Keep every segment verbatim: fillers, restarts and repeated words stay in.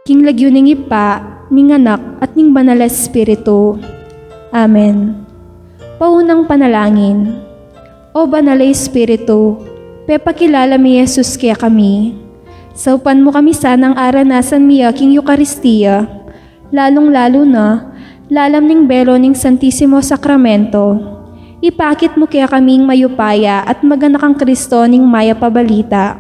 King lagyu ning Ibpa, ning Anak, at ning Banal a Espiritu. Amen. Paunang panalangin. O Banal a Espiritu, pepakilala mi Jesus kekami. Saupan mu kami sanang aranasan mi ya king Eukaristia, lalung-lalu na, lalam ning belo ning Santisimo Sakramento. Ipakit mu kekami ing mayupaya at maganakang Kristo ning Mayap a Balita.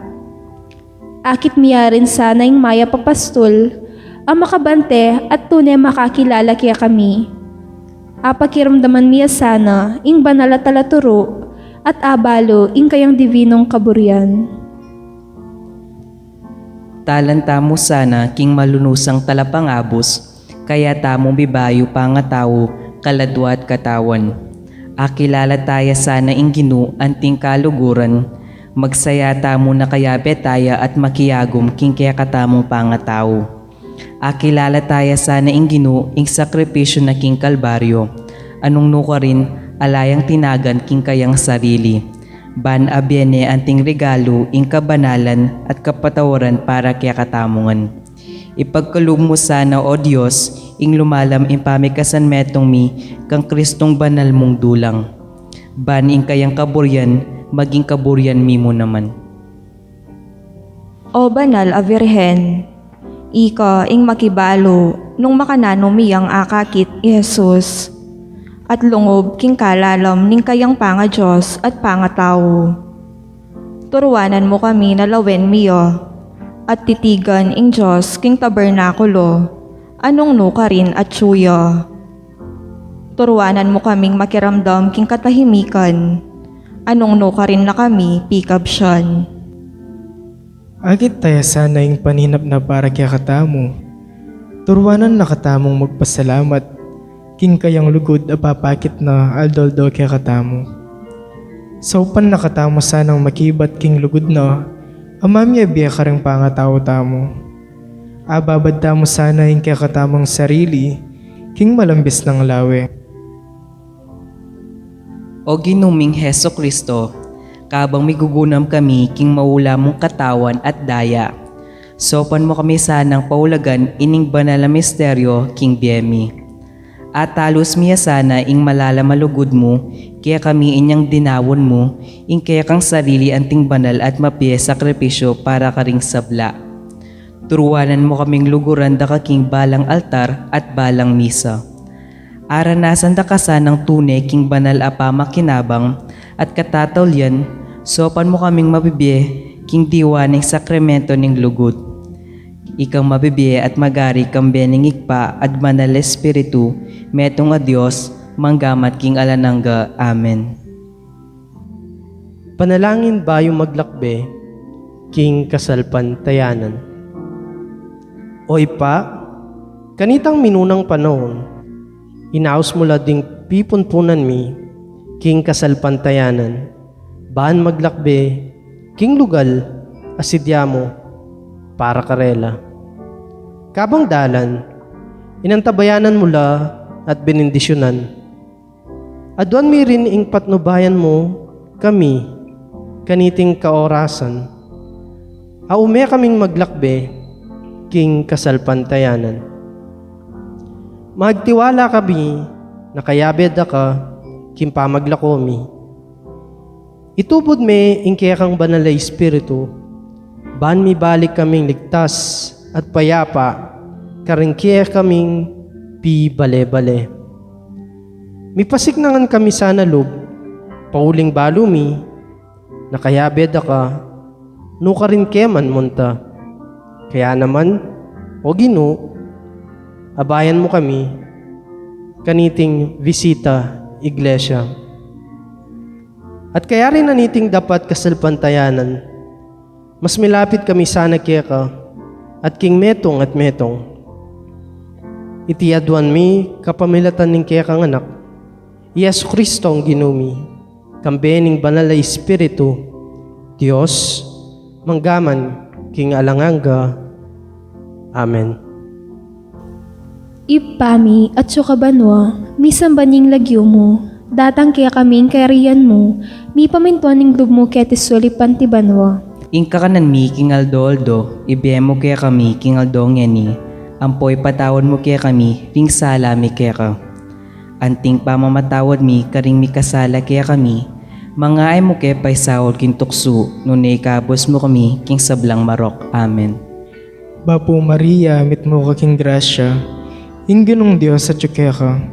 Akit mi ya rin sana ing mayap a pastul a makabante at tune makakilala kekami. Apakiramdaman mi ya sana ing banal a talaturu at abalu ing kayang divinung kaburian. Talan tamu sana king malunusang talapangabus, kaya tamu mibayu pangatau, kaladua at katawan. Akilala taya sana ing Ginu anting kaluguran, magsaya tamu na kayabe taya at makiagum king kekatamung pangatau. Akilala taya sana ing Ginu ing sakripisyu na king Kalbaryo, a nung nukarin ala yang tinagan king kayang sarili, ban abie ne anting regalu ing kabanalan at kapatawaran para kekatamu ngan. Ipagkalub mu sana, O Dios, ing lumalam ing pamikasan metung mi kang Kristung banal mung dulang, ban ing kayang kaburian maging kaburian mi mu naman. O Banal a Virgen, ika ing makibalu nung makananu mi yang akakit i Jesus, at lungub king kalalam ning kayang panga-Dios at pangatau. Turuanan mu kami na lawen mi ya, at titigan ing Dios king tabernakulo, a nung nukarin atyu ya. Turuanan mu kaming makiramdam king katahimikan, a nung nukarin na kami pikabsian. Akit taya sana ing paninap na para kekatamu. Turuanan na katamung magpasalamat king kayang lugud a papakit na aldo-aldo kekatamu. Saupan na katamu sanang makibat king lugud na a mamie bie karing pangatau tamu. Ababad tamu sana ing kekatamung sarili king malambis nang lawe. O Ginu ming Jesucristo, kabang migugunam kami king maula mung katawan at daya, saupan mu kami sanang paulagan ining banal a misteryo king bie mi. Atalus mi ya sana ing malalam a lugud mu kekami inyang dinaun mu ing kekang sarili anting banal at mapie sakripisyu para karing sabla. Turuanan mu kaming luguran da ka king balang altar at balang misa. Aranasan da ka sanang tune king banal a pamakinabang at katataulian, saupan mu kaming mabibie king diwa ning sakramento ning lugud. Ikang mabibie at magari kambe ning Ibpa at Banal a Espiritu, metung a Dios, manggamat king alang angga. Amen. Panalangin bayu maglakbe king kasalpantayanan. O Ibpa, kanitang minunang panaun, inaus mu la ding pipunpunan mi king kasalpantayanan, ban maglakbe king lugal a sidya mu para karela. Kabang dalan, inantabayanan mu la at benindisyunan. Aduan mi rin ing patnubayan mu kami kaniting kaorasan, a ume kaming maglakbe king kasalpantayanan. Magtiwala kami na kayabe da ka king pamaglako mi. Itubud me ing kekang Banal a Espiritu, ban mibalik kaming ligtas at payapa karing kekaming pibale-bale. Mipasiknangan kami sana lub, pauling balu mi, na kayabe da ka, nukarin ke man munta. Kaya naman, O Ginu, abayan mu kami, kaniting Visita Iglesia. At kaya rin na niting dapat kasalpantayanan, mas milapit kami sana keka, at king metung at metung. Iti aduan mi kapamilatan ning kekang Anak, i Jesucristo a Ginu mi, kambe ning Banal a Espiritu, Dios, manggaman king alang angga. Amen. Ibpa mi, atsu ka banua, misamban ya ing lagyu mu, datang kekami ing kayarian mu, mipamintuan ing lub mu keti sulip anti banua. Ing kakanan mi king aldo-aldo, ibie mu kekami king aldo ngeni, ampo ipatawad mu kekami ring sala mi keka, anting pamamatawad mi karing mikasala kekami, manga e mu ke paisaul king tuksu, nune ikabus mu kami king sablang marok. Amen. Bapu Maria, mitmu ka king grasya, ing Ginung Dios atyu keka.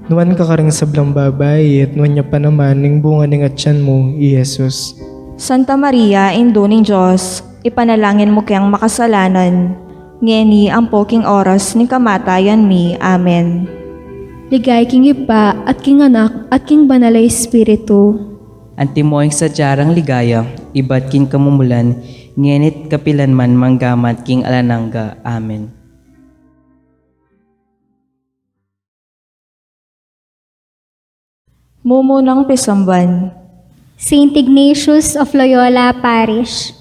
Nuan ka karing sablang babai, at nuan ya pa naman ing bunga ning atyan mu, i Jesus. Santa Maria, Indu ning Dios, ipanalangin mu keng makasalanan, ngeni ampo king oras ning kamatayan mi. Amen. Ligaya king Ibpa, at king Anak, at king Banal a Espiritu. Antimo ing sadya rang ligaya, ibat king kamumulan, ngeni't kapilan man manggaman king alang angga. Amen. Mumunang pisamban. Saint Ignatius of Loyola Parish.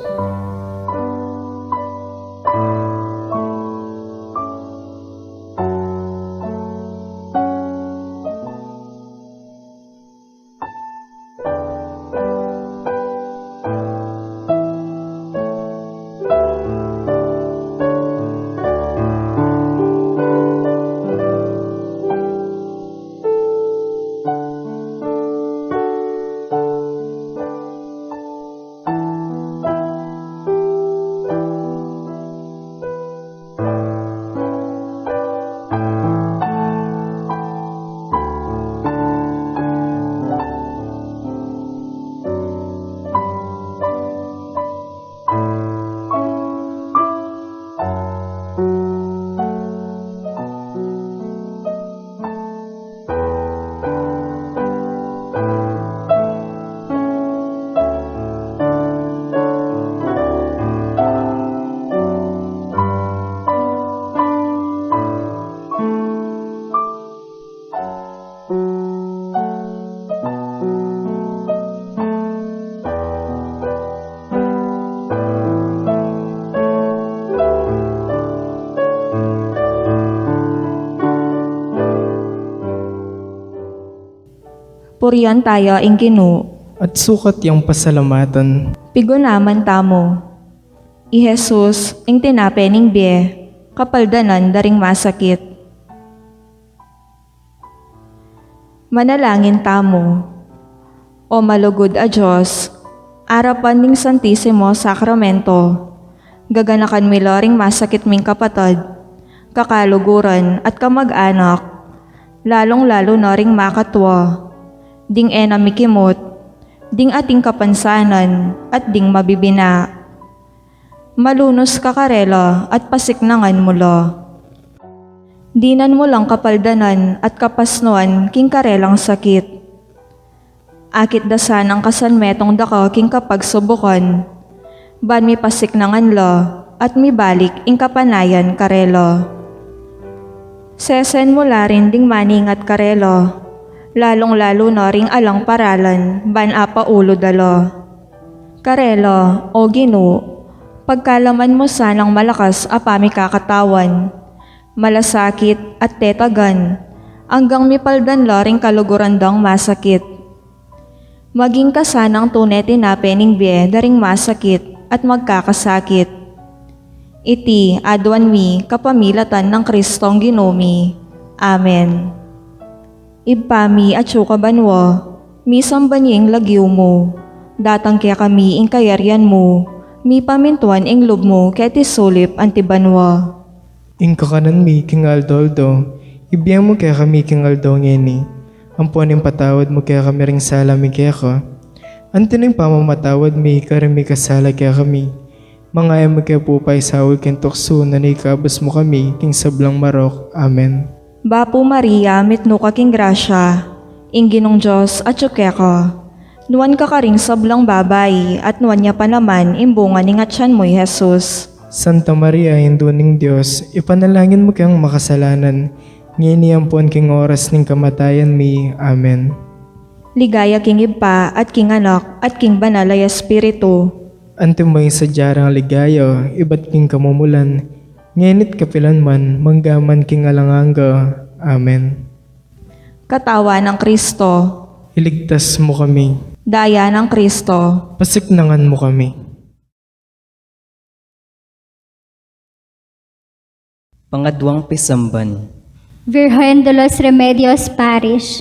Purian taya ing Ginu. At sukat yang pasalamatan. Pigunaman tamu. I Jesus, ing tinape ning bie, kapaldanan da ring masakit. Manalangin tamu. O malugud a Dios, arapan ning Santisimo Sakramento, gaganakan mi la ring masakit ming kapatad, kakaluguran at kamag-anak, lalung-lalu na ring makatua, ding e na mikimut, ding ating kapansanan, at ding mabibina. Malunus ka karela at pasiknangan mu la. Dinan mu lang kapaldanan at kapasnuan king karelang sakit. Akit da sanang kasanmetung da ka king kapagsubukan, ban mipasiknangan la at mibalik ing kapanayan karela. Sesen mu la rin ding maningat karela, lalung-lalu na ring alang paralan ban apaulu da la. Karela, O Ginu, pagkalaman mu sanang malakas a pamikakatawan, malasakit at tetagan, anggang mipaldan la ring kaluguran dang masakit. Maging ka sanang tune tinape ning bie da ring masakit at magkakasakit. Iti aduan mi kapamilatan nang Kristong Ginu mi. Amen. Ibpa mi, atsu ka banua, misamban ya ing lagyu mu. Datang kekami ing kayarian mu, mipamintuan ing lub mu keti sulip anti banua. Ing kakanan mi king aldo-aldo, ibie mu kekami king aldo ngeni. Ampon ipatawad mu kekami ring sala mi keka, anti ning pamamatawad mi karing mikasala kekami. Manga e mu ke pu paisaul king tuksu, nune ikabus mu kami king sablang marok. Amen. Bapu Maria, mitmu ka king grasya, ing Ginung Dios atyu keka. Nuan ka karing sablang babai, at nuan ya pa naman ing bunga ning atian mu, i Jesus. Santa Maria, Indu ning Dios, ipanalangin mu keng makasalanan, ngeni ampon king oras ning kamatayan mi. Amen. Ligaya king Ibpa, at king Anak, at king Banal a Espiritu. Antimo ing sadya rang ligaya, ibat king kamumulan, ngeni't kapilan man, mangga man king alang angga. Amen. Katawan nang Kristo. Iligtas mu kami. Daya nang Kristo. Pasiknangan mu kami. Pangaduang pisamban. Virgen de los Remedios Parish.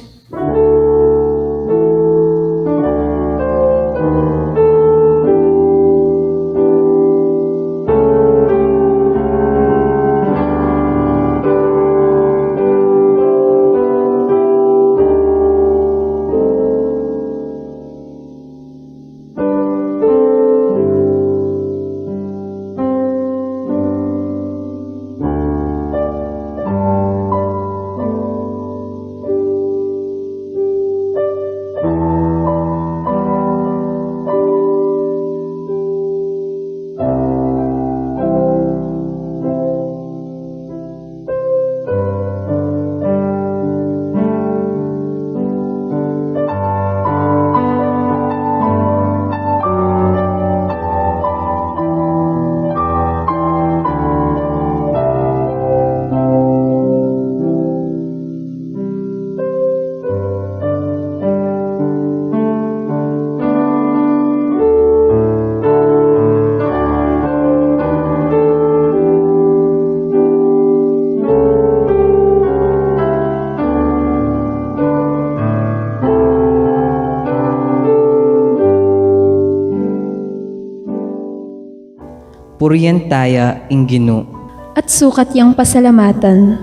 Purian taya ing Ginu. At sukat yang pasalamatan.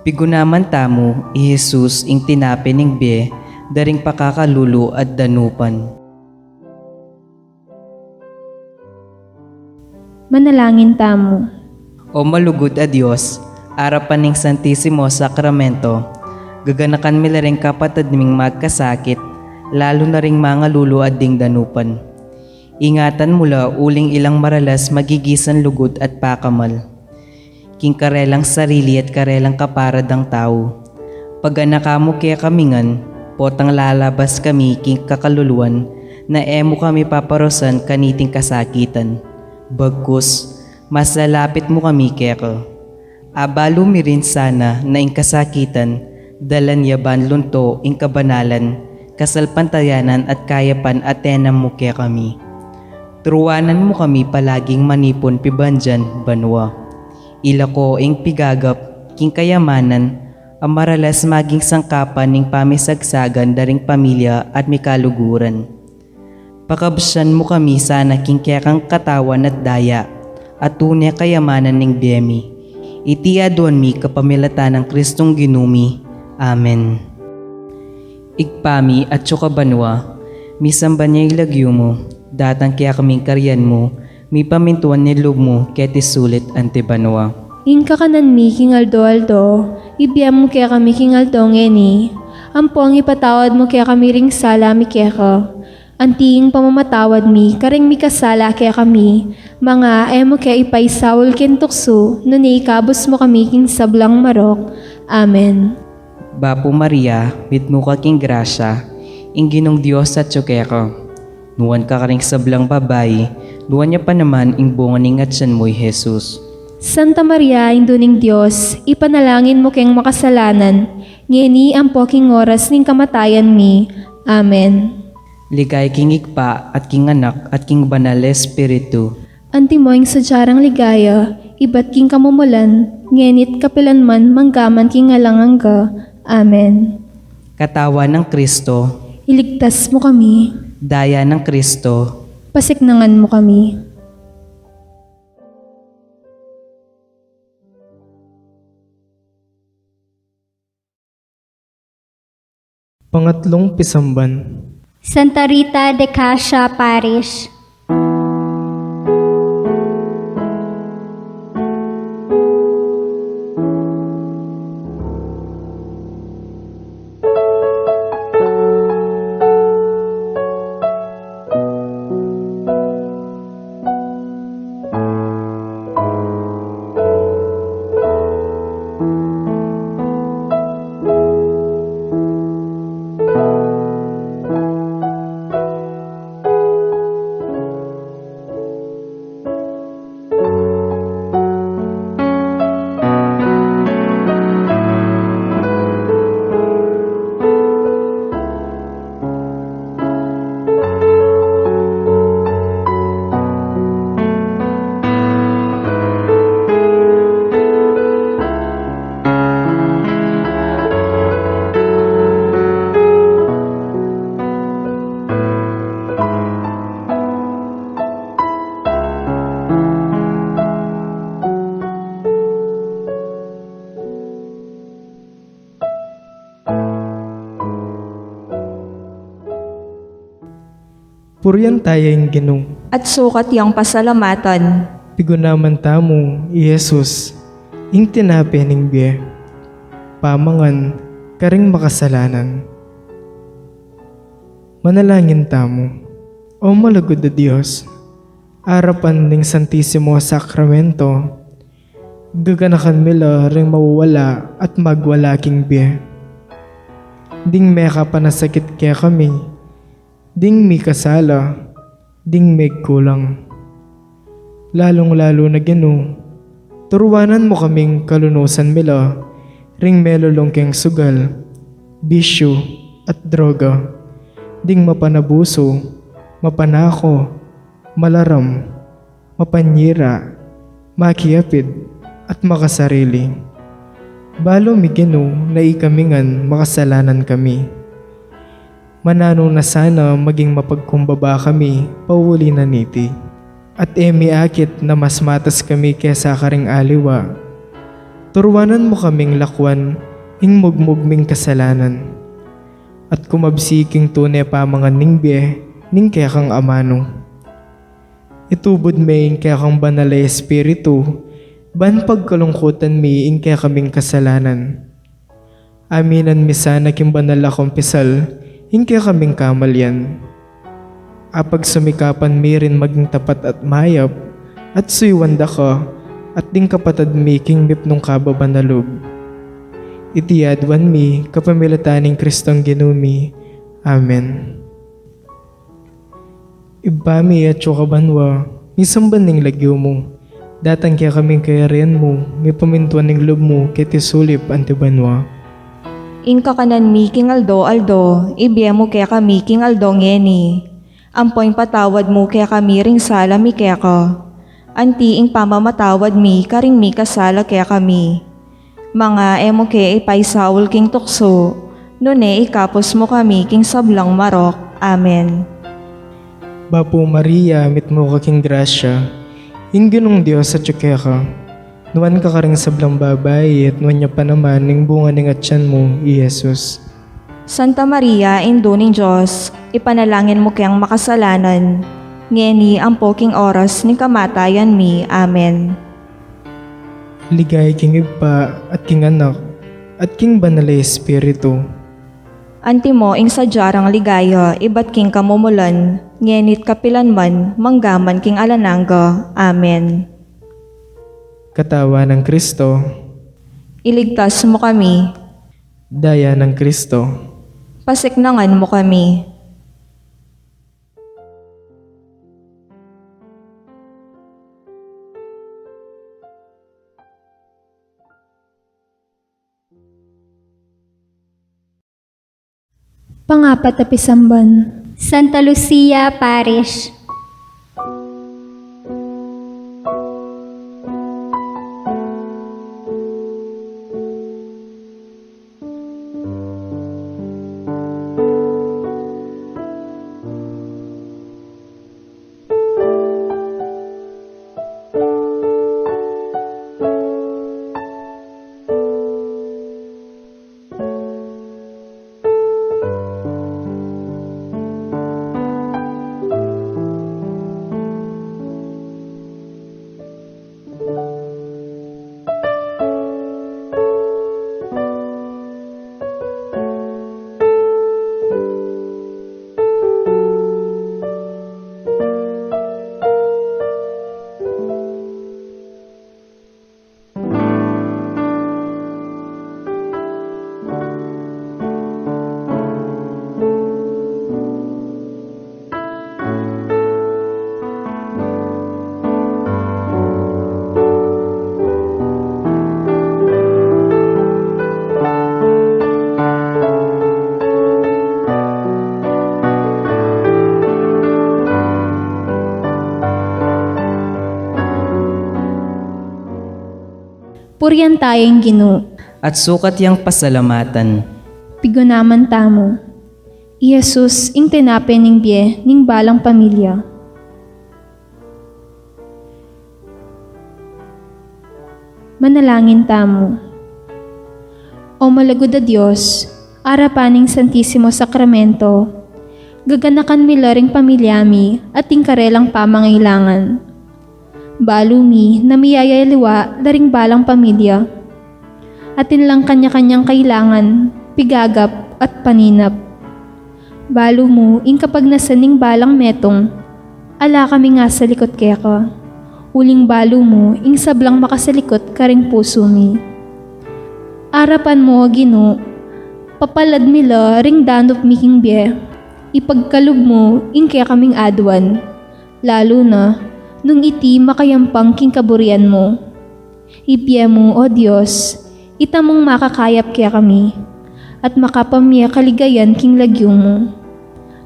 Pigunaman tamu i Jesus, ing tinape ning bie da ring pakakalulu at danupan. Manalangin tamu. O malugud a Dios, arapan ning Santisimo Sakramento, gaganakan mi la ring kapatad ming magkasakit, lalu na ring mangalulu at ding danupan. Ingatan mu la uling ilang maralas magigisan lugud at pakamal king karelang sarili at karelang kaparadang tau. Paganaka mu kekami ngan, potang lalabas kami king kakaluluan, na e mu kami paparusan kaniting kasakitan. Bagkus, mas lalapit mu kami keka. Abalu mi rin sana na ing kasakitan, dalan ya ban lunto ing kabanalan, kasalpantayanan at kayapan a tenam mu kekami. Turuanan mu kami palaging manipun pibandian banua. Ilako ing pigagap king kayamanan a maralas maging sangkapan ning pamisagsagan da ring pamilya at mikaluguran. Pakabsian mu kami sana king kekang katawan at daya, a tune kayamanan ning bie mi. Iti aduan mi kapamilatan nang Kristong Ginu mi. Amen. Ibpa mi, atsu ka banua, misamban ya ing lagyu mu, datang kekami ing kayarian mu, mipamintuan ing lub mu keti sulip anti banua. Ing kakanan mi king aldo-aldo, ibie mu kekami king aldo ngeni, ampon ipatawad mu kekami ring sala mi keka, anti ing pamamatawad mi karing mikasala kekami, manga e mu ke ipaisaul king tuksu, nune ikabus mu kami king sablang marok. Amen. Bapu Maria, mitmu ka king grasya, ing Ginung Dios atyu keka. Nuan ka karing sablang babai, nuan ya pa naman ing bunga ning atian mu, i Jesus. Santa Maria, Indu ning Dios, ipanalangin mu keng makasalanan, ngeni ampo king oras ning kamatayan mi. Amen. Ligaya king Ibpa, at king Anak, at king Banal a Espiritu. Antimo ing sadya rang ligaya, ibat king kamumulan, ngeni't kapilan man, manggaman king alang angga. Amen. Katawan nang Kristo. Iligtas mu kami. Daya nang Kristo. Pasiknangan mu kami. Pangatlung pisamban. Santa Rita de Cascia Parish. Purian taya ing Ginu. At sukat yang pasalamatan. Pigunaman tamu i Jesus, ing tinape ning bie, pamangan karing makasalanan. Manalangin tamu. O malugud a Dios, arapan ning Santisimo Sakramento, gaganakan mi la ring mawawala at magwala king bie. Ding mekapanasakit kekami, ding mikasala, ding megkulang. Lalung-lalu na Ginu, turuanan mu kaming kalunusan mi la ring melulung keng sugal, bisyu, at droga. Ding mapanabusu, mapanako, malaram, mapanyira, makiapid, at makasarili. Balu mi Ginu na ikami ngan makasalanan kami. Mananu na sana maging mapagkumbaba kami pauli na niti, at e mi akit na mas matas kami kesa karing aliwa. Turuanan mu kaming lakwan ing mugmug ming kasalanan, at kumabsi king tune pamangan ning bie ning kekang amanu. Itubud me ing kekang Banal a Espiritu, ban pagkalungkutan mi ing kekaming kasalanan. Aminan mi sana king banal a kumpisal ing kekaming kamalian. Apagsumikapan mi rin maging tapat at mayap, at suyuan da ka, at ding kapatad mi king mipnung kababan a lub. Iti aduan mi kapamilatan ning Kristong Ginu mi. Amen. Ibpa mi, atsu ka banua, misamban ing lagyu mu. Datang kekami ing kayarian mu, mipamintuan ing lub mu keti sulip anti banua. Ing kakanan mi king aldo-aldo, ibie mu kekami king aldo ngeni. Ampo ipatawad mu kekami ring sala mi keka, anti ing pamamatawad mi karing mikasala kekami. Manga e mu ke ipaisaul king tuksu, nune ikabus mu kami king sablang marok. Amen. Bapu Maria, mitmu ka king grasya, ing Ginung Dios atyu keka. Nuan ka karing sablang babai, at nuan ya pa naman ing bunga ning atian mu, i Jesus. Santa Maria, Indu ning Dios, ipanalangin mu keng makasalanan, ngeni ampo king oras ning kamatayan mi. Amen. Ligaya king Ibpa, at king Anak, at king Banal a Espiritu. Antimo ing sadya rang ligaya, ibat king kamumulan, ngeni't kapilan man, manggaman king alang angga. Amen. Katawan nang Kristo. Iligtas mu kami. Daya nang Kristo. Pasiknangan mu kami. Pangapat a pisamban. Santa Lucia Parish. Purian taya ing Ginu. At sukat yang pasalamatan. Pigunaman tamu. I Jesus, ing tinape ning bie ning balang pamilya. Manalangin tamu. O malugud a Dios, arapan ning Santisimo Sakramento, gaganakan mi la ring pamilya mi at ing karelang pamangailangan. Balu mi na miyayaliwa la ring balang pamilya. Atin lang kanya-kanyang kailangan, pigagap at paninap. Balu mu ing kapagnasan ning balang metung, ala kaming asalikut keka. Uling balu mu ing sablang makasalikut karing pusu mi. Arapan mu, O Ginu, papalad mi la ring danup mi king bie. Ipagkalub mu ing kekaming aduan, lalu na nung iti makayampang king kaburian mu. Ibie mu, O Dios, itamung makakayap kekami, at makapamie kaligayan king lagyu mu.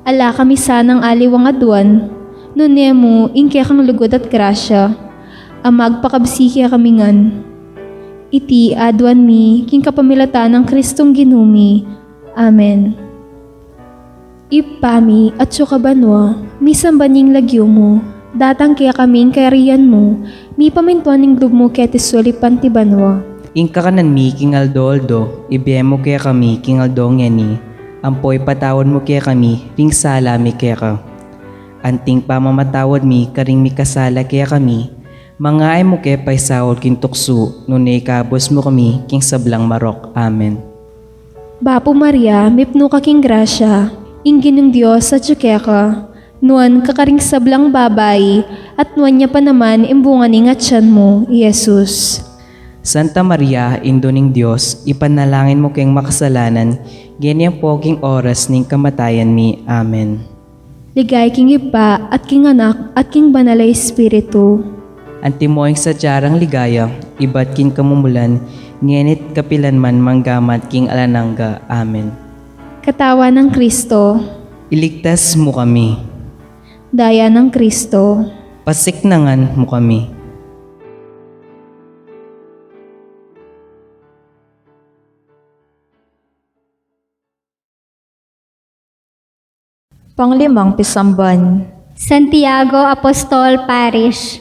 Ala kami sanang aliwang aduan, nune mu ing kekang lugud at grasya, a magpakabsi kekami ngan. Iti aduan mi king kapamilatan nang Kristong Ginu mi. Amen. Ibpa mi, atsu ka banua, misamban ya ing lagyu mu, datang kekami ing kayarian mu, mipamintuan ing lub mu keti sulip anti banua. Ing kakanan mi king aldo-aldo, ibie mu kekami king aldo ngeni, ampo ipatawad mu kekami ring sala mi keka, anting pamamatawad mi karing mikasala kekami, manga e mu ke paisaul king tuksu, nune ikabus mu kami king sablang marok. Amen. Bapu Maria, mipnu ka king grasya, ing Ginung Dios atyu keka, nuan ka karing sablang babai, at nuan ya pa naman ing bunga ning atyan mu, i Jesus. Santa Maria, Indu ning Dios, ipanalangin mu keng makasalanan, ngeni ampo king oras ning kamatayan mi. Amen. Ligaya king Ibpa, at king Anak, at king Banal a Espiritu. Antimo ing sadya rang ligaya, ibat king kamumulan, ngeni't kapilan man, manggaman king alang angga. Amen. Katawan nang Kristo. Iligtas mu kami. Daya nang Kristo. Pasiknangan mu kami. Panglimang pisamban. Santiago Apostol Parish.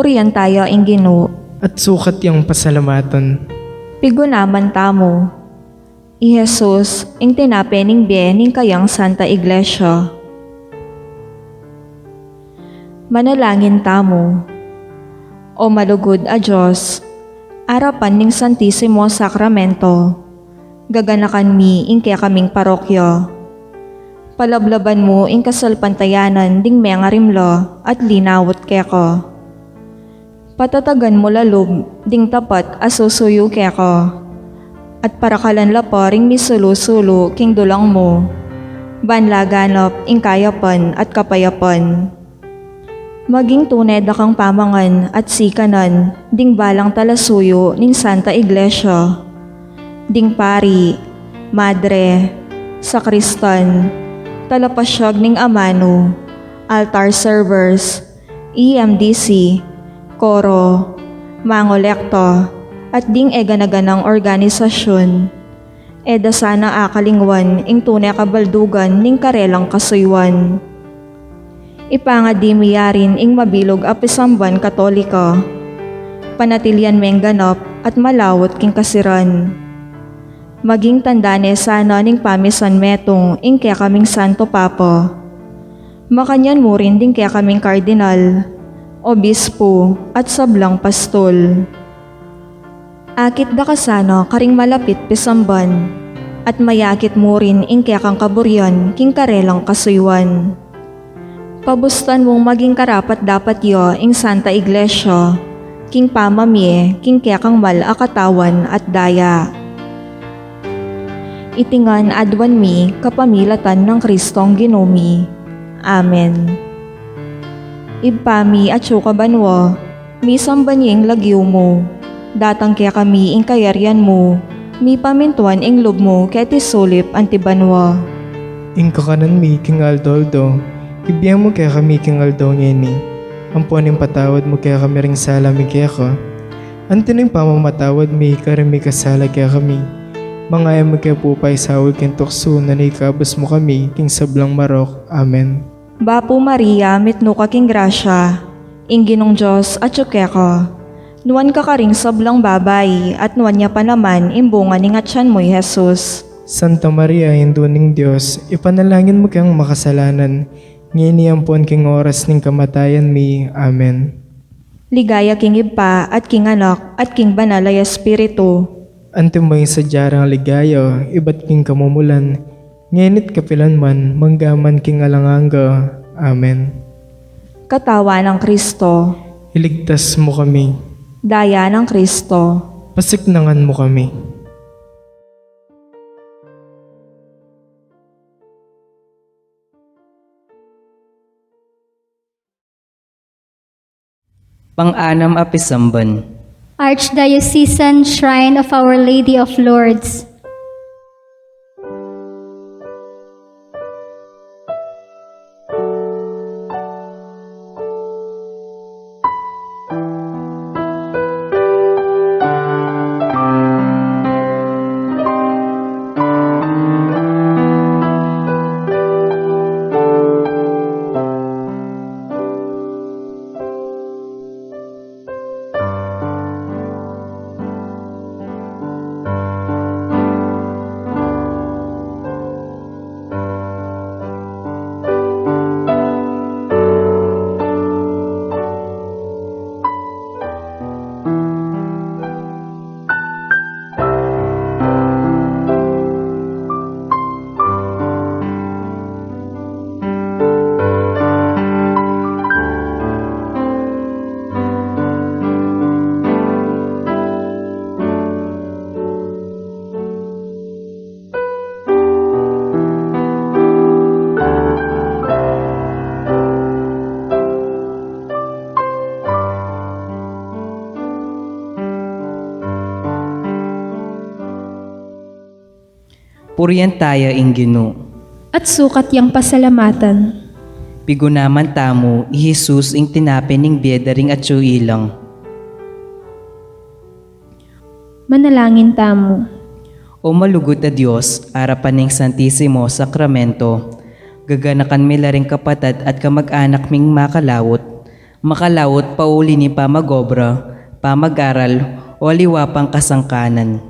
Purian taya ing Ginu. At sukat yang pasalamatan. Pigunaman tamu. I Jesus, ing tinape ning bie ning kayang Santa Iglesia. Manalangin tamu. O malugud a Dios, arapan ning Santisimo Sakramento, gaganakan mi ing kekaming parokya. Palablaban mu ing kasalpantayanan ding mengarimla at linawut keka. Patatagan mu la lub ding tapat a susuyu keka, at parakalan la pa ring misulu-sulu king dulang mu, ban la ganap ing kayapan at kapayapan. Maging tune da kang pamangan at sikanan ding balang talasuyu ning Santa Iglesia, ding pari, madre, sakristan, talapasyag ning amanu, altar servers, E M D C, koro, mangolekta, at ding egana-ganang organisasyun. E da sana akalingwan ing tune kabaldugan ning karelang kasuyuan. Ipangadi mi yarin ing mabilug a pisamban Katolika. Panatilian meng ganap at malawut king kasiran. Maging tanda ne sana ning pamisan metung ing kekaming Santo Papa. Makanyan mu rin ding kekaming kardinal, obispo, at sablang pastol. Akit da ka sana karing malapit pisamban, at mayakit mu rin ing kekang kaburian king karelang kasuyuan. Pabustan mung maging karapat-dapat ya ing Santa Iglesia, king pamamie king kekang mal a katawan at daya. Iti ngan aduan mi kapamilatan nang Kristong Ginu mi. Amen. Ibpa mi, atsu ka banua, misamban ya ing lagyu mu. Datang kekami ing kayarian mu. Mipamintuan ing lub mu keti sulip anti banua. Ing kakanan mi king aldo-aldo, ibie mu kekami king aldo ngeni. Ampon ipatawad mu kekami ring sala mi keka, anti ning pamamatawad mi karing mikasala kekami. Manga e mu ke pu paisaul king tuksu, nune ikabus mu kami king sablang marok. Amen. Bapu Maria, mitmu ka king grasya, ing Ginung Dios atsu keka. Nuan ka karing sablang babai, at nuan ya pa naman ing bunga ning atian mu, i Jesus. Santa Maria, Indu ning Dios, ipanalangin mu keng makasalanan, ngeni ampon king oras ning kamatayan mi. Amen. Ligaya king Ibpa, at king Anak, at king Banal a Espiritu. Antimo ing sadya rang ligaya, ibat king kamumulan, ngeni't kapilan man, mangga man king alang angga. Amen. Katawan nang Kristo. Iligtas mu kami. Daya nang Kristo. Pasiknangan mu kami. Pang-anam a pisamban. Archdiocesan Shrine of Our Lady of Lourdes. Purian taya ing Ginu. At sukat yang pasalamatan. Pigunaman tamu i Jesus, ing tinape ning bie da ring atsu ilang. Manalangin tamu. O malugud a Dios, arapan ning Santisimo Sakramento, gaganakan mi la ring kapatad at kamag-anak ming makalawut, Makalaut pauli ning pamag-obra, pamag-aral, o aliwa pang kasangkanan.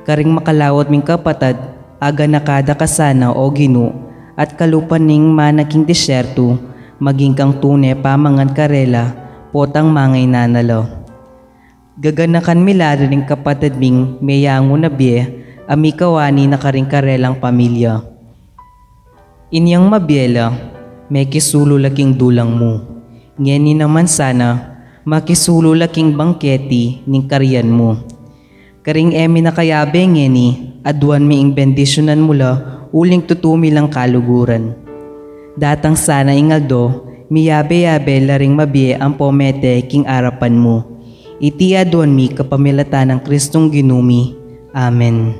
Karing makalaut ming kapatad, aganaka da ka sana, O Ginu, at kalupa ning mana king disyertu, maging kang tune pamangan karela, potang mangainan na la. Gaganakan mi la ring kapatad ming meyangu na bie, a mikawani na karing karelang pamilya. Inyang mabie la, mekisulu la king dulang mu. Ngeni naman sana, makisulu la king bangketi ning karian mu. Karing e mi na kayabe ngeni, aduan mi ing bendisyunan mu la, uling tutu mi lang kaluguran. Datang sana ing aldo, miyabe-yabe la ring mabie ampo mete king arapan mu. Iti aduan mi kapamilatan nang Kristong Ginu mi. Amen.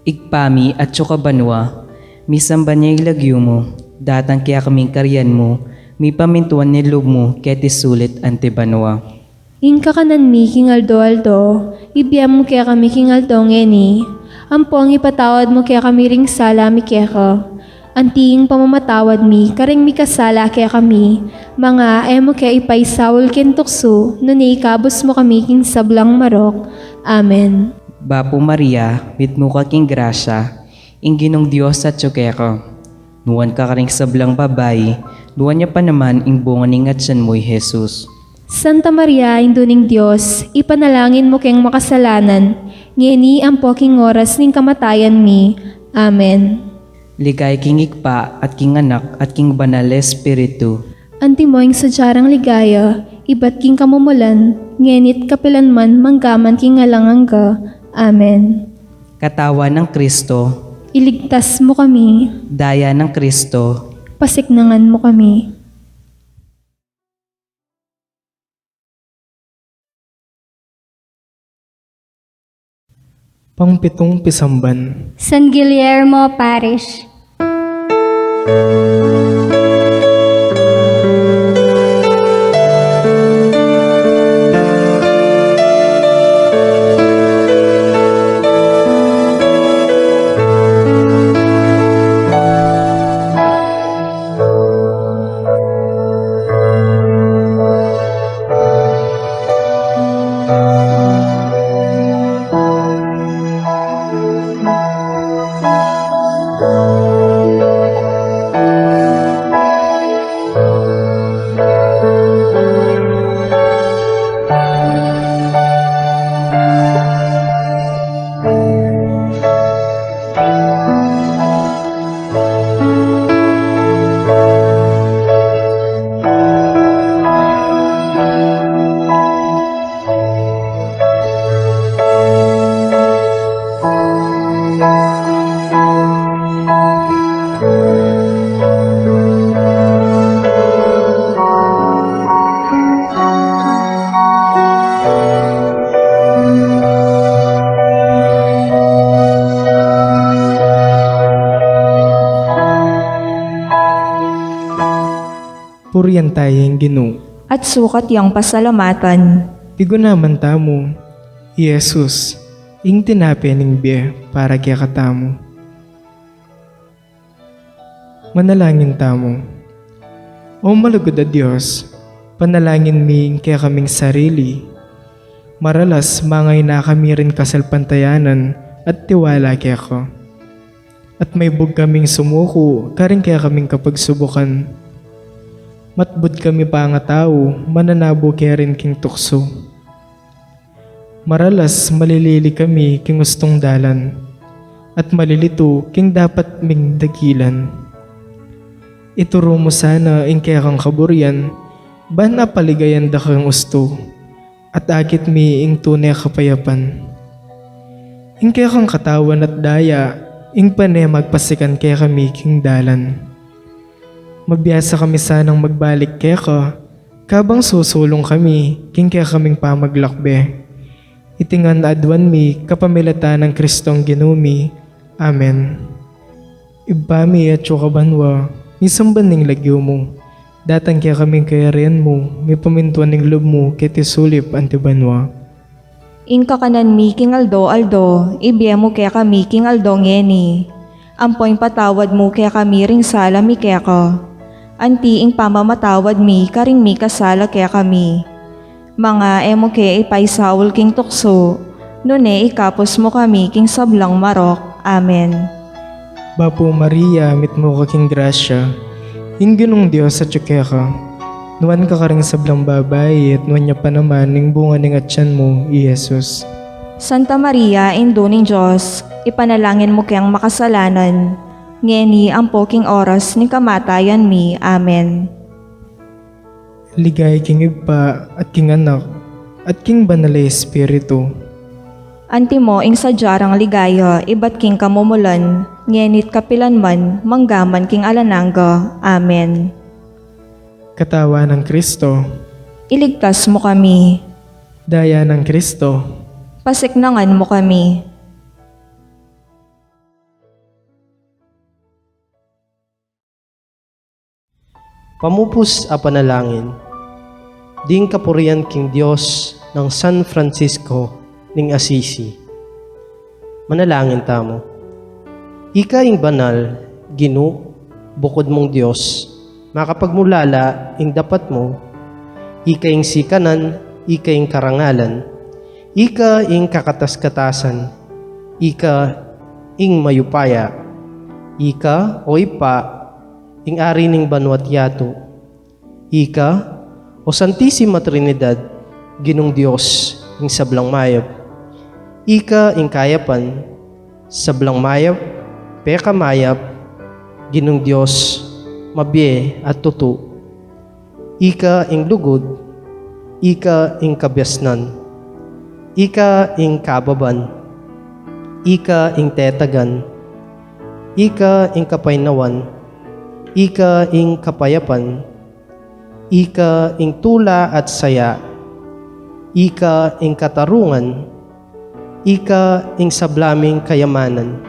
Ibpa mi, atsu ka banua, misamban ya ing lagyu mu, datang kekami ing karian mu, mipamintuan ing lub mu, keti sulip anti banua. Ing kakanan mi king aldo-aldo, ibie mu kekami king aldo ngeni, ampong ipatawad mu kekami ring sala mi keka, anti ing pamamatawad mi karing mikasala kekami, manga e mu ke ipaisaul king tuksu, nune ikabus mu kami king sablang marok. Amen. Bapu Maria, mitmu ka king grasya, ing Ginung Dios atsu keka. Nuan ka karing sablang babai, nuan ya pa naman ing bunga ning atian mu, i Jesus. Santa Maria, Indu ning Dios, ipanalangin mu keng makasalanan, ngeni ampo king oras ning kamatayan mi. Amen. Ligaya king Ibpa, at king Anak, at king Banal a Espiritu. Antimo ing sadya rang ligaya, ibat king kamumulan, ngeni't kapilan man, manggaman king alang angga. Amen. Katawan nang Kristo. Iligtas mu kami. Daya nang Kristo. Pasiknangan mu kami. Pangpitung pisamban. San Guillermo Parish. Purian taya ing Ginu. At sukat yang pasalamatan. Pigunaman tamu, i Jesus, ing tinape ning bie para kekatamu. Manalangin tamu. O malugud a Dios, panalangin mi ing kekaming sarili. Maralas, mangaina kami rin kasalpantayanan at tiwala keka. At maibug kaming sumuku karing kekaming kapagsubukan. Matbud kami pangatau, mananabu ke rin king tuksu. Maralas malilili kami king ustung dalan, at malilitu king dapat ming dagilan. Ituru mu sana ing kekang kaburian, ban apaligayan da kang ustu, at akit mi ing tune kapayapan. Ing kekang katawan at daya, ing pane magpasikan kekami king dalan. Mabiasa kami sanang magbalik keka, kabang susulung kami king kekaming pamaglakbe. Iti ngan aduan mi kapamilatan nang Kristong Ginu mi. Amen. Ibpa mi, atsu ka banua, misamban ing lagyu mu. Datang kekami ing kayarian mu, mipamintuan ing lub mu keti sulip anti banua. Ing kakanan mi king aldo-aldo, ibie mu kekami king aldo ngeni. Ampo ipatawad mu kekami ring sala mi keka, anti ing pamamatawad mi karing mikasala kekami. Manga e mu ke ipaisaul king tuksu, nune ikabus mu kami king sablang marok. Amen. Bapu Maria, mitmu ka king grasya, ing Ginung Dios atyu keka. Nuan ka karing sablang babai, at nuan ya pa naman ing bunga ning atyan mu, i Jesus. Santa Maria, Indu ning Dios, ipanalangin mu keng makasalanan, ngeni ampo king oras ning kamatayan mi. Amen. Ligaya king Ibpa, at king Anak, at king Banal a Espiritu. Antimo ing sadya rang ligaya ibat king kamumulan, ngeni't kapilan man, manggaman king alang angga. Amen. Katawan nang Kristo. Iligtas mu kami. Daya nang Kristo. Pasiknangan mu kami. Pamupus a panalangin. Ding kapurian king Dios nang San Francisco ning Assisi. Manalangin tamu. Ika ing banal, Ginu, bukud mung Dios, makapagmulala ing dapat mu, ika ing sikanan, ika ing karangalan, ika ing kakatas-katasan, ika ing mayupaya, ika, o Ibpa, ing ari ning banua't yatu. Ika, o Santisima Trinidad, Ginung Dios, ing sablang mayap. Ika ing kayapan, sablang mayap, pekamayap, Ginung Dios, mabie at tutu. Ika ing lugud, ika ing kabiasnan, ika ing kababan, ika ing tetagan, ika ing kapaynawan, ika ing kapayapan, ika ing tula at saya, ika ing katarungan, ika ing sabla ming kayamanan,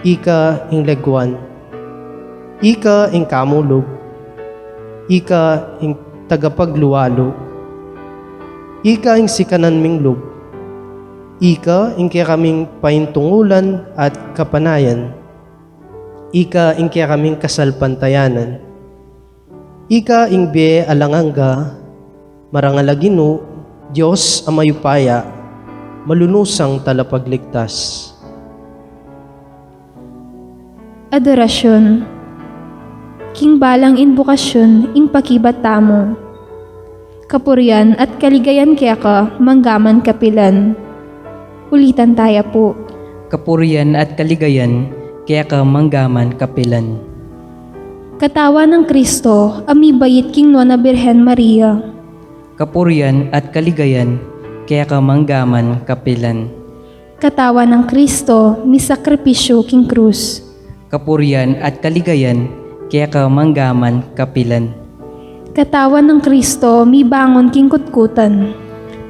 ika ing leguan, ika ing kamulug, ika ing tagapaglualu, ika ing sikanan ming lub, ika ing kekaming paintungulan at kapanayan, ika ing kekaming kasalpantayanan, ika ing bie alang angga, marangal a Ginu, Dios a mayupaya, malunusang talapagligtas. Adorasyun. King balang inbukasyon, ing pakibat tamu. Kapurian at kaligayan keka manggaman kapilan. Ulitan taya pu. Kapurian at kaligayan keka manggaman kapilan. Katawan nang Kristo a mibait king nuan a Birhen Maria. Kapurian at kaligayan keka manggaman kapilan. Katawan nang Kristo misakripisyu king krus. Kapurian at kaligayan keka manggaman kapilan. Katawan nang Kristo mibangun king kutkutan.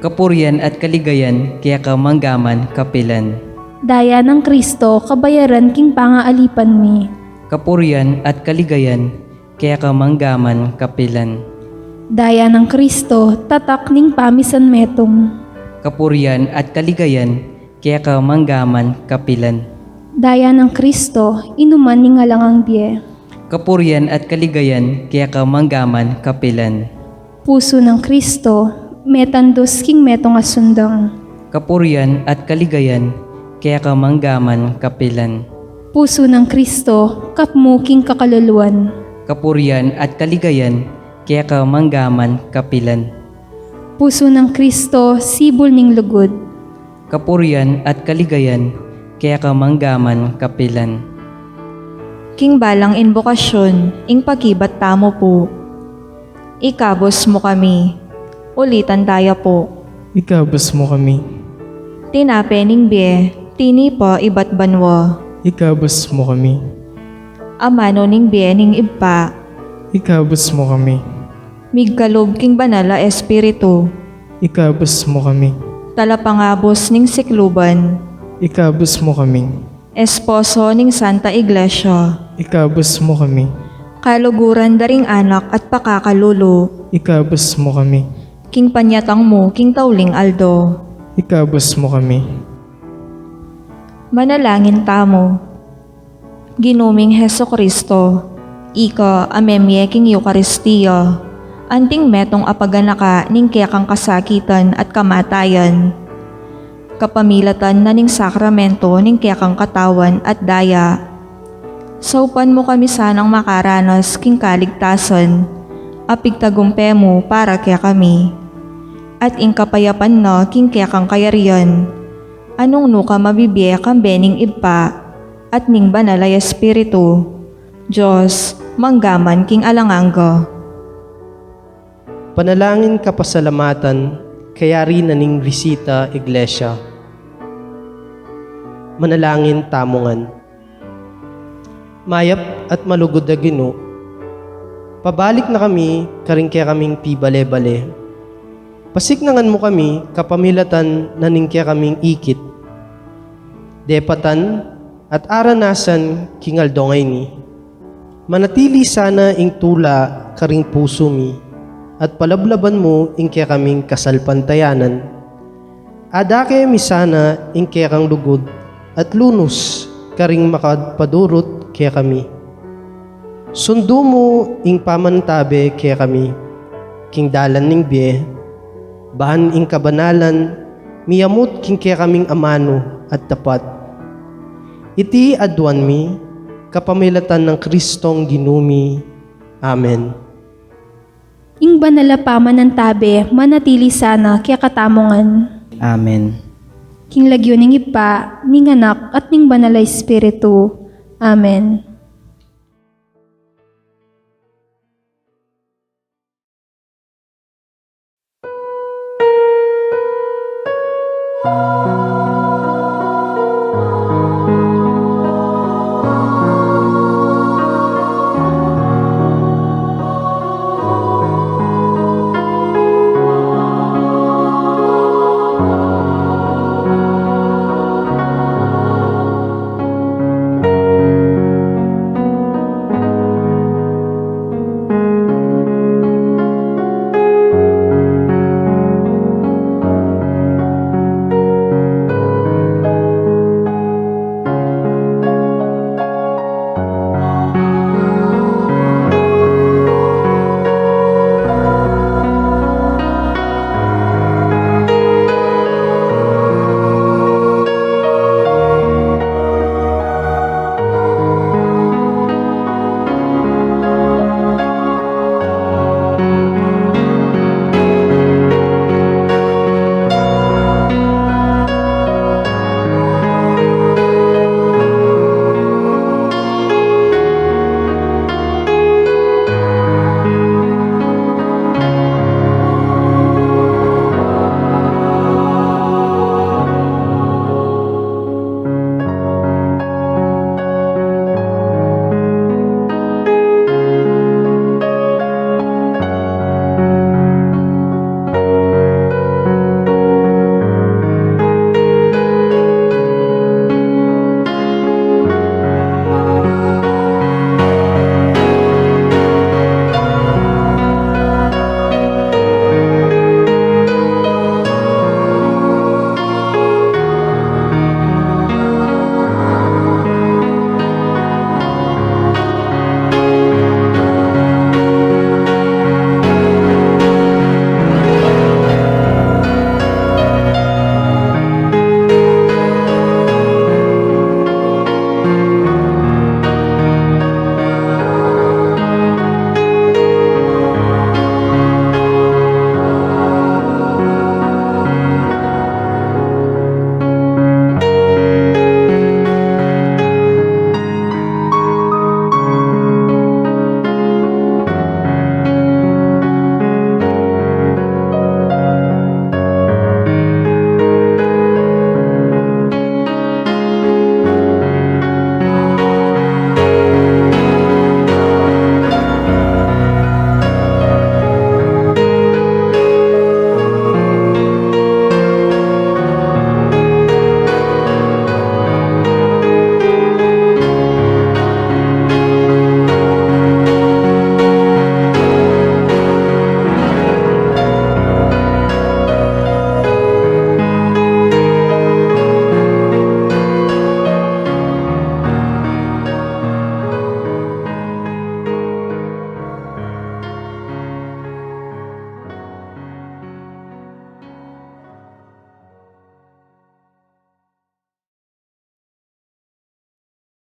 Kapurian at kaligayan keka manggaman kapilan. Daya nang Kristo kabayaran king pangaalipan mi. Kapurian at kaligayan keka manggaman kapilan. Daya nang Kristo tatak ning pamisan metung. Kapurian at kaligayan keka manggaman kapilan. Daya nang Kristo inuman ning alang angga bie. Kapurian at kaligayan keka manggaman kapilan. Pusu nang Kristo metandus king metung a sundang. Kapurian at kaligayan keka manggaman kapilan. Pusu nang Kristo kapmu king kakaluluan. Kapurian at kaligayan keka manggaman kapilan. Pusu nang Kristo sibul ning lugud. Kapurian at kaligayan keka manggaman kapilan. King balang inbukasyon, ing pakibat tamu pu. Ikabus mu kami. Ulitan taya pu. Ikabus mu kami. Tinape ning bie tinipa ibat banua. Ikabus mu kami. Amanu ning bie ning Ibpa. Ikabus mu kami. Migkalub king Banal a Espiritu. Ikabus mu kami. Talapangabus ning sikluban. Ikabus mu kami. Esposo ning Santa Iglesia. Ikabus mu kami. Kaluguran da ring anak at pakakalulu. Ikabus mu kami. King panyatang mu king tauling aldo. Ikabus mu kami. Manalangin tamu. Ginu ming Jesucristo, Ika a memie king Eukaristia, anting metung a paganaka ning kekang kasakitan at kamatayan, kapamilatan na ning sakramento ning kekang katawan at daya. Saupan mu kami sanang makaranas king kaligtasan a pigtagumpe mu para kekami, at ing kapayapan na king kekang kayarian, a nung nu ka mabibie kambe ning Ibpa at ning Banal a Espiritu, Dios, mangga man king alang angga. Panalangin kapasalamatan, kayari na ning Visita Iglesia. Manalangin tamu ngan. Mayap at malugud a Ginu, pabalik na kami karing kekaming pibale-bale. Pasiknangan mu kami kapamilatan na ning kekaming ikit, depatan at aranasan king aldo ngeni. Manatili sana ing tula karing pusu mi, at palablaban mu ing kekaming kasalpantayanan. Adake mi sana ing kekang lugud at lunus karing makapadurut kekami. Sundu mu ing pamantabe kekami king dalan ning bie, ban ing kabanalan miyamut king kekaming amanu at tapat. Iti aduan mi kapamilatan nang Kristong Ginu mi. Amen. Ing banal a pamanantabe manatili sana kekatamu ngan. Amen. King lagyu ning Ibpa, ning Anak, at ning Banal a Espiritu. Amen.